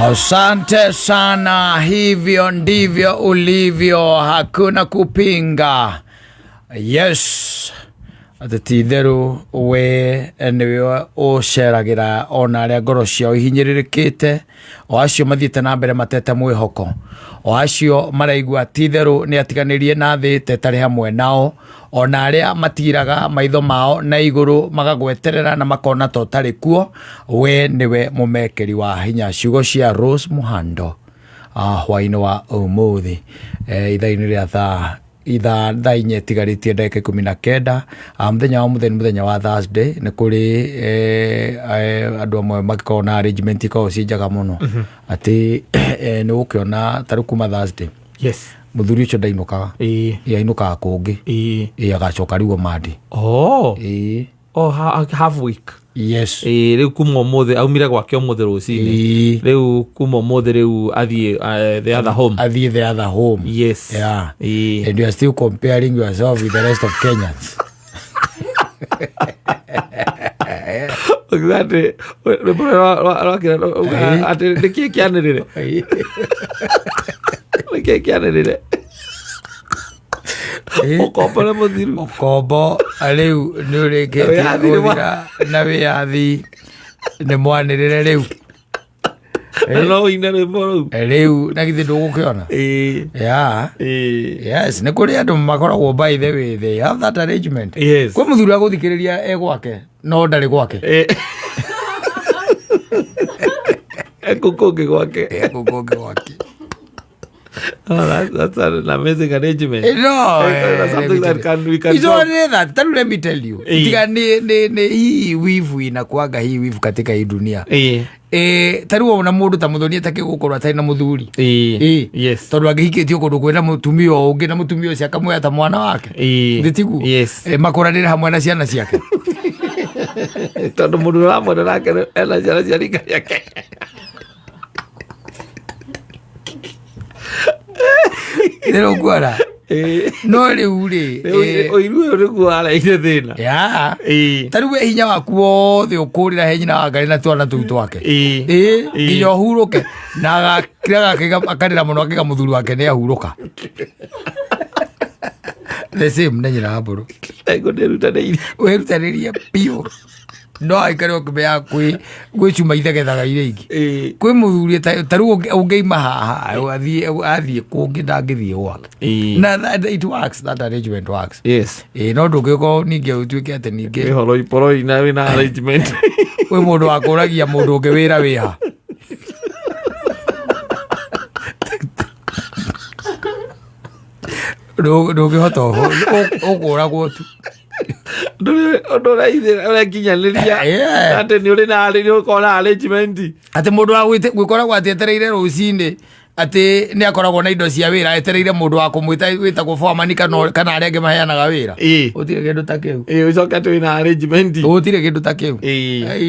Asante sana, hivyo ndivyo ulivyo, hakuna kupinga. Yes, atĩ ti itherũ we nĩwe ũceragĩra ona arĩa ngoro ciao ihinyĩrĩrĩkĩte, o acio mathiĩte na mbere matete mwĩhoko, o acio maraigua ti itherũ nĩ atiganĩrie na thĩ ta ĩtarĩ hamwe nao, ona arĩa matiraga maitho mao na igũrũ magagweterera na makona ta ũtarĩ kuo, we nĩwe mũmekĩri wa hinya. Ciugo cia Rose Muhando hwaĩ-inĩ wa ũmũthĩ, ithaa-inĩ rĩa thaa ithaa thaa inya itigarĩtie ndagĩka 19. Mũthenya wa mũthenya, mũthenya wa Thursday, nĩ kũrĩ andũ amwe mangĩkorwo na arrangement ikoragwo ciĩ njega mũno, atĩ nĩ ũgũkĩona ta rĩu kuma Thursday mũthuri ũcio ndainũkaga. Ĩĩ, ainũkaga kũngĩ. Ĩĩ, agacoka rĩu Monday. Ĩĩ. Oh, half week. Yes. Ĩĩ, rĩu kuma ũmũthĩ aumire gwake ũmũthĩ rũcinĩ. Rĩu kuma ũmũthĩ rĩu athiĩ the other home. Athiĩ the other home. Yes. Yeah. And you are still comparing yourself with the rest of Kenyans. Exactly. Rwĩmbo rũrĩa rwakĩra atĩ nĩkĩĩ kĩanĩrĩre, nĩkĩĩ kĩanĩrĩre, ũkombo nĩ mũthiru. Ũkombo rĩu nĩ ũrĩkĩtie Wĩyathi nĩ gũthira na wĩyathi nĩ mwanĩrĩre rĩu. Na no ũine rwĩmbo rũu. Rĩu na githĩ ndũgũkĩona? Ĩĩ. Yeah. Ĩĩ. Yes, nĩ kũrĩ andũ makoragwo, by the way, they have that arrangement. Kwĩ mũthuri wa gũthikĩrĩria e gwake no ndarĩ gwake. Ĩĩ. Ekũ kũngĩ gwake. E kũu kũngĩ gwake. Oh, that's an amazing arrangement. No, That's let something me that tell can you. we can It's talk. only that. Tell let me tell you. Tiga ni hii wivu, inakuaga hii wivu katika hii dunia. Ta rĩu ona mũndũ ta mũthoni atakĩ gũkorwo atarĩ na mũthuri. Tondũ angĩhikĩtio kũndũ kwĩna mũtumia o ũngĩ na mũtumia ũcio akamuoya ta mwana wake. Nĩ tiguo? Yes. Makũranĩre hamwe na ciana ciake. Tondũ mũndũ ũramwenda nake ena ciana cia rika rĩake. Nĩ rũkuona? No rĩu rĩ, Ũiru ũyũ nĩguo wareire thĩna. Ya. Ta rĩu we hinya waku wothe ũkũrĩra he nyina wa Ngarĩ na twana tũu twake. Ĩĩ, nginya ũhurũke na agakira gakĩga akarĩra mũno akĩga mũthuri wake nĩ ahurũka. The same na nyina wa mbũrũ. Ndaigua ndĩrutanĩirie. Wĩrutanĩrie biũ no aikare ũkĩmenyaga kwĩ cuma ithegethaga iria ingĩ. Kwĩ mũthuri ta rĩu ũngĩima haha athiĩ kũngĩ ndangĩthiĩ gwake. Na it works, that arrangement works. Ĩĩ, no ndũngĩkorwo ningĩ ũtuĩke atĩ ningĩ Wĩ horoi poroi na wĩna arrangement. Kwĩ mũndũ wa kũragia mũndũ ũngĩ wĩra wĩha. Ndũngĩhota ũkũragwo tu. Ndũrĩ ũndũ ũrekinyanĩria atĩ nĩ ũrĩ na nĩ ũkorwo na arrangement. Atĩ mũndũ wa gwĩkoragwo atĩ etereire rũcinĩ atĩ nĩ akoragwo na indo cia wĩra, etereire mũndũ wa kũmwĩta wĩtagwo foreman kana arĩa angĩ maheanaga wĩra. Gũtirĩ kĩndũ ta kĩu. Ĩĩ, ũcoke atĩ wĩna arrangement. Gũtirĩ kĩndũ ta kĩu.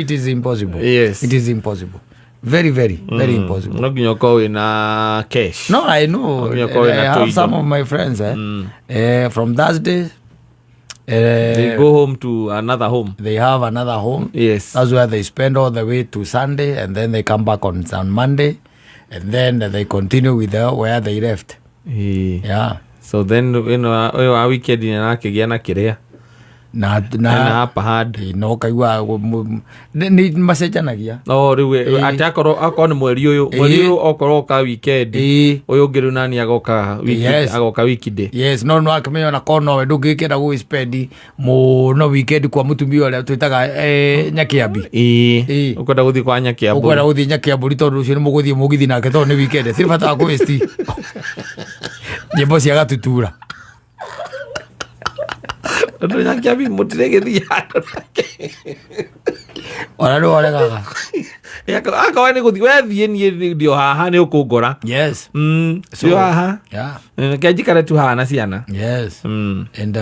It is impossible. It is impossible, very, very, very impossible. No nginya ũkorwo wĩna cash. No, I know. Nginya ũkorwo wĩna I have tũindo. some of my friends, from Thursday, They go home to another home. They have another home. That's where they spend all the way to Sunday, and then they come back on Monday, and then they continue with where they left. Yeah. So then ĩno ũyũ wa weekend nĩ arakĩgĩa na kĩrĩa Na na na upper hand. No kaigua nĩ macenjanagia. No rĩu atĩ akorwo nĩ mweri ũyũ, mweri ũyũ okorwo oka weekend, ũyũ ũngĩ rĩu nani agoka wiki, agoka weekday. Yes, no akĩmenya ona korwo nowe ndũngĩkĩenda gũgĩspend mũno weekend kwa mũtumia ũrĩa twĩtaga Nyakĩambi. Ũkwenda gũthiĩ kwa Nyakĩambũri. Ũkwenda gũthiĩ Nyakĩambũri tondũ ũcio nĩ mũgũthiĩ mũgithi nake tondũ nĩ weekend tirĩ bata wa kũwaste nyĩmbo cia gatutura. Tondũ Nyakĩambi mũtirĩ gĩthiĩ handũ nake. Ona nĩ woregaga. Akorwo nĩ gũthiĩ wethiĩ, niĩ ndĩ o haha nĩ ũkũngora. Ndĩ o haha. Reke njikare tu haha na ciana. Yes. And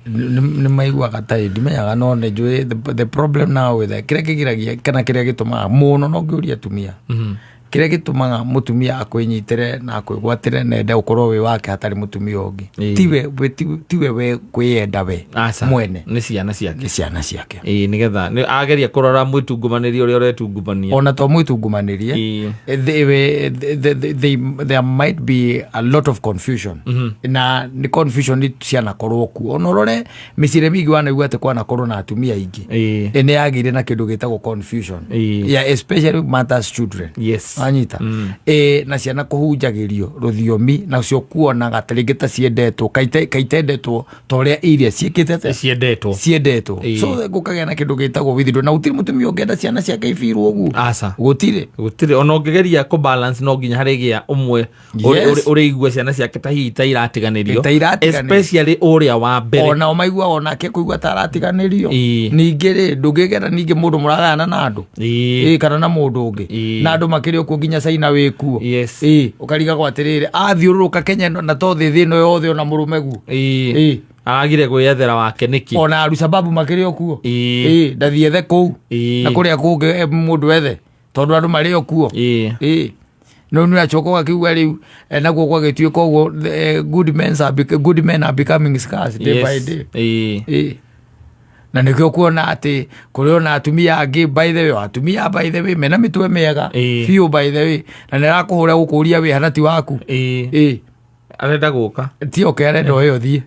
nĩ maiguaga ta ndimenyaga, no nĩ njũĩ the problem now with the, kĩrĩa kĩgiragia kana kĩrĩa gĩtũmaga mũno no ngĩũria atumia. Kĩrĩa gĩtũmaga mũtumia akwĩnyitĩre na akwĩgwatĩre na ende ũkorwo wĩ wake hatarĩ mũtumia ũngĩ, tiwe tiwe we kwĩyenda we Aca. mwene, nĩ ciana ciake. Nĩ ciana ciake. Ĩĩ, nĩgetha ageria kũrora mwĩtungumanĩrie ũrĩa ũretungumania. Ona to mwĩtungumanĩrie, there might be a lot of confusion, na nĩ confusion nĩ cianakorwo kuo. Ona ũrore mĩciĩ ĩrĩa mĩingĩ wanaigua atĩ kwanakorwo na atumia aingĩ, nĩ yagĩire na kĩndũ gĩtagwo confusion, yeah, especially matters children. Anyita na ciana kũhunjagĩrio rũthiomi nacio kuonaga ta rĩngĩ ta ciendetwo kaitendetwo ta ũrĩa iria ciĩkĩte atĩa? Ciendetwo. Ciendetwo. So gũkagĩa na kĩndũ gĩtagwo withdraw, na gũtirĩ mũtumia ũngĩenda ciana ciake ibirwo ũguo. Aca. Gũtirĩ. Gũtirĩ, ona ũngĩgeria kũ balance, no nginya harĩgĩa ũmwe ũrĩigua ciana ciake ta hihi ta iratiganĩrio. Ta iratiganĩrio. Especially ũrĩa wa mbere. Ona o maiguaga onake kũigua ta aratiganĩrio. Ningĩ rĩ, ndũngĩgera ningĩ mũndũ mũragayana na andũ, kana na mũndũ ũngĩ, na andũ makĩrĩ okuo nginya China wĩkuo. Ũkarigagwo atĩrĩrĩ, athiũrũrũka Kenya ĩno na to thĩ ĩno yothe ona mũrũme guo. Aragire gwĩyethera wake nĩkĩ? Ona arusababu makĩrĩ okuo. Ndathiethe kũu na kũrĩa kũngĩ, mũndũ ethe tondũ andũ marĩ okuo. No nĩ acoka ũgakiuga rĩu, naguo gwagĩtuĩka ũguo, good men are becoming scarce day by day. Na nĩkĩo kuona atĩ kũrĩ ona atumia angĩ, by the way, atumia, by the way, mena mĩtwe mĩega biũ, by the way, na nĩ arakũhũra gũkũria wĩ hana ti waku. Arenda gũka. Ti oke, arenda ũyũ ũthiĩ.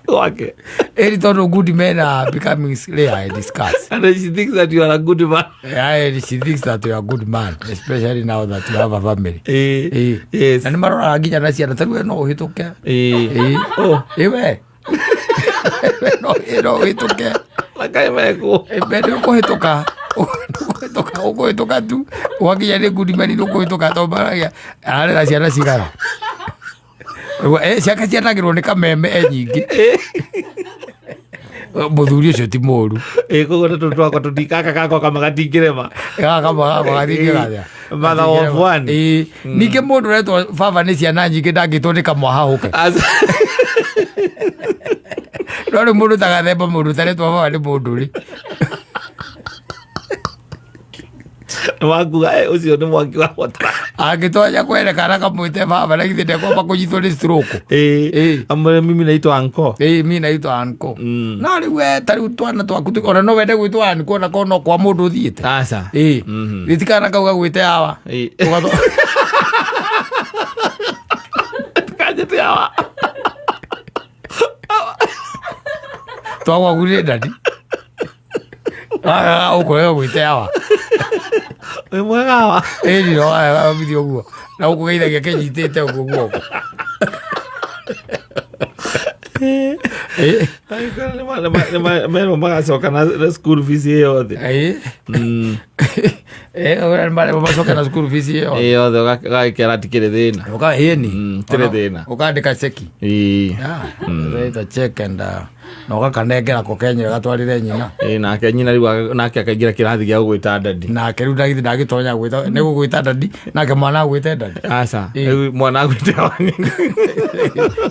Gwake. Ĩri tondũ good men are becoming rare and scarce. And she thinks that you are a good man. Yeah, she thinks that you are a good man, especially now that you have a family. Na nĩ maroraga nginya na ciana, tarĩu we no ũhĩtũke. Oh. Ĩ we no ũhĩtũke. Makaĩ mekuo. Mbere ũkũhĩtũka, ũkũhĩtũka, ũkũhĩtũka tu wakinya nĩ good men, nĩ ũkũhĩtũka tondũ maragia ararera ciana cigana. Ũguo, ciake cianagĩrwo nĩ kameme e nyingĩ. Mũthuri ũcio ti mũru. Koguo na tũtũ twakwa tũtikaka gakwa kama gatingĩrema. Gaka kamwe gakwa gatingĩrathia. Mother of one. Ningĩ mũndũ ũretwo baba nĩ ciana nyingĩ ndangĩtwo nĩ kamwahahũke. No rĩu mũndũ ta gathemba, mũndũ ũtaretwo baba nĩ mũndũ rĩ. Nĩwakuga, ũcio nĩ mwaki wa gwatara. Angĩtonya kwerekana kamwĩte baba, na githĩ ndekwamba kũnyitwo nĩ stroke? Amwĩre mimi naitwa uncle. Mi naitwa uncle. No rĩu we ta rĩu twana twaku ona no wende gwĩtwo uncle ona korwo no kwa mũndũ ũthiĩte. Aca. Gĩtikana kau gagwĩte awa. Kanjĩte awa. Twagwaku nĩ ndadi. Ũkũrega gwĩte awa. Wĩ mwega awa. Ĩni no bithi ũguo na ũkũgeithagia kĩnyitĩte ũguo guoko. Merwo magacoka na school fees ĩ yothe. Ũrĩa macoka na school fees ĩyo. Ĩ yothe, ũgagĩkera tikĩrĩ thĩna. Ĩni. Tirĩ thĩna. Ũkandĩka ceki. Yeah, check and na ũgakanengera ko kenyewe gatwarĩre nyina. Nake nyina rĩu nake akaingĩra kĩrathi gĩa gũgwĩta daddy. Nake rĩu ndagithĩ ndagĩtonya gwĩta nĩ gũgwĩta daddy, nake mwana agwĩte daddy. Aca. Rĩu mwana agwĩte awa.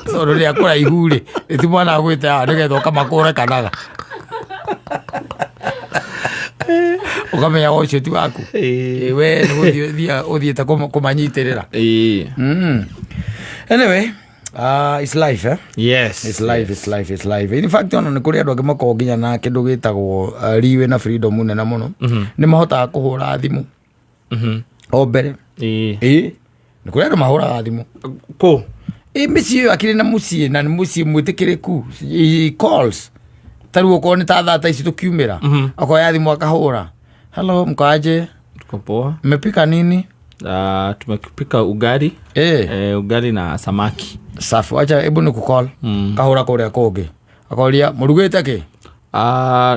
Tondũ nĩ akũraihu rĩ, ti mwana agwĩte awa nĩgetha ũkamakũre kanaga ũkamenya ũcio ti waku. We nĩ gũthiĩ ũthiĩte kũmanyitĩrĩra. Anyway, it's life, eh? Yes. It's life, it's life, it's life. In fact, ona nĩ kũrĩ andũ angĩ makoragwo nginya na kĩndũ gĩtagwo riwe na freedom nene mũno, nĩ mahotaga kũhũra thimũ o mbere. Nĩ kũrĩ andũ mahũraga thimũ. Kũ? Ĩ mĩciĩ ĩyo akĩrĩ na mũciĩ na nĩ mũciĩ mwĩtĩkĩrĩku. He calls ta rĩu okorwo nĩ ta thaa ta ici tũkiumĩra, akoya thimũ akahũra, "Hello, mkoaje?" Tuko poa. "Mmepika nini?" Tumepika ugali. Ugali na samaki. Safi, wacha hebu nikucall. Kahũra kũrĩa kũngĩ akoria, "Mũrugĩte kĩ?"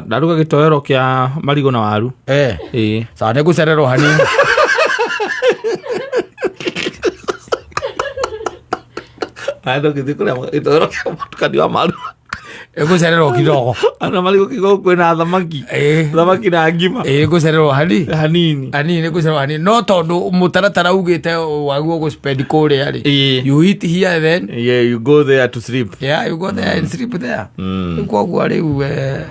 Ndaruga gĩtoero kĩa marigũ na waru. Sawa, nĩngũcererwo hanini. Andũ ngĩthiĩ kũrĩa gĩtoero kĩa mũtukanio wa maru. Ĩgũcererwo kidogo. Ona marigũ kidogo kwĩna thamaki. Ĩĩ. Thamaki na ngima. Ĩgũcererwo hani Hanini. Hanini, ĩgũcererwo hanini, no tondũ mũtaratara ugĩte waguo gũspend kũrĩa rĩ, Ĩĩ. you eat here, then Yeah, you go there to sleep. Yeah, you go there and sleep there. Rĩu koguo rĩu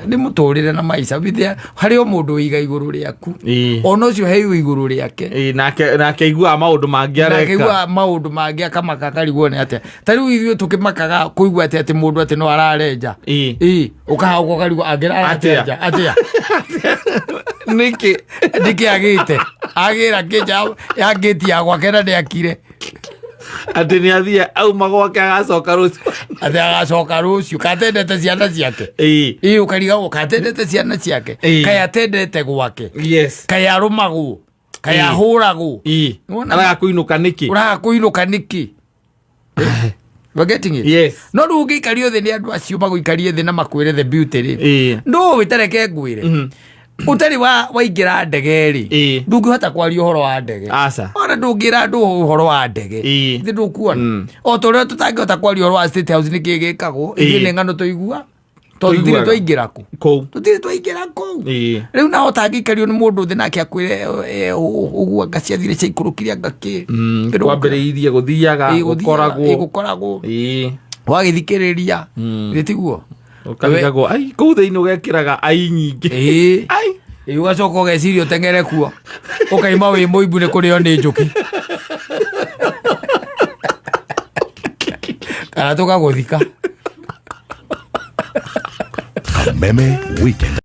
nĩ mũtũrĩre na maica with harĩ o mũndũ wĩiga igũrũ rĩaku. Ona ũcio heiwe igũrũ rĩake. Ĩĩ, nake aiguaga maũndũ mangĩ Na areka. akĩigua maũndũ mangĩ, akamaka, akarigwo nĩ atĩa. Ta rĩu ithuĩ tũkĩmakaga kũigua atĩ mũndũ atĩ no ararenja. Ĩĩ, ũkahauka ũkarigwo angĩra ararenja atĩa. Nĩkĩ? Nĩkĩ agĩte agĩra kĩnja ya ngĩti ya gwake na nĩakire? Atĩ nĩ athiĩ auma gwake agacoka rũciũ. Atĩ agacoka rũciũ, katendete ciana ciake. Ĩĩ, ũkarigagwo katendete ciana ciake. Kaĩ atendete gwake? Kaĩ arũmagwo? Kaĩ ahũragwo? Nĩwona? Araga kũinũka nĩkĩ? Ũraga kũinũka nĩkĩ? We're getting it? Yes. No rĩu ũngĩikario thĩ nĩ andũ acio, magũikarie thĩ na makwĩre the beauty rĩ, ndũĩ, tareke ngwĩre, ũtarĩ wa waingĩra ndege rĩ, ndũngĩhota kwaria ũhoro wa ndege. Aca. Ona ndũngĩra andũ ũhoro wa ndege. Thĩ ndũkuona o ta ũrĩa tũtangĩhota kwaria ũhoro wa State House, nĩkĩ gĩkagwo, ithuĩ nĩ ng'ano tũigua, tondũ tũtirĩ Tũiguaga. twaingĩra kũ Kũu. Tũtirĩ twaingĩra kũu. Rĩu naho ũtangĩikario nĩ mũndũ thĩ nake akwĩre ũguo anga ciathire ciaikũrũkire anga kĩ. Kwambĩrĩirie gũthiaga gũkoragwo. Gũkoragwo wagĩthikĩrĩria, githĩ tiguo? Ũkarigagwo ai kũu thĩinĩ ũgekĩraga ai nyingĩ. Ai. Ĩĩ, ũgacoka ũgeciria ũteng'ere kuo, ũkaima wĩ mũimbu nĩ kũrĩo nĩ njũki kana tũkagũthika. Kameme Weekend.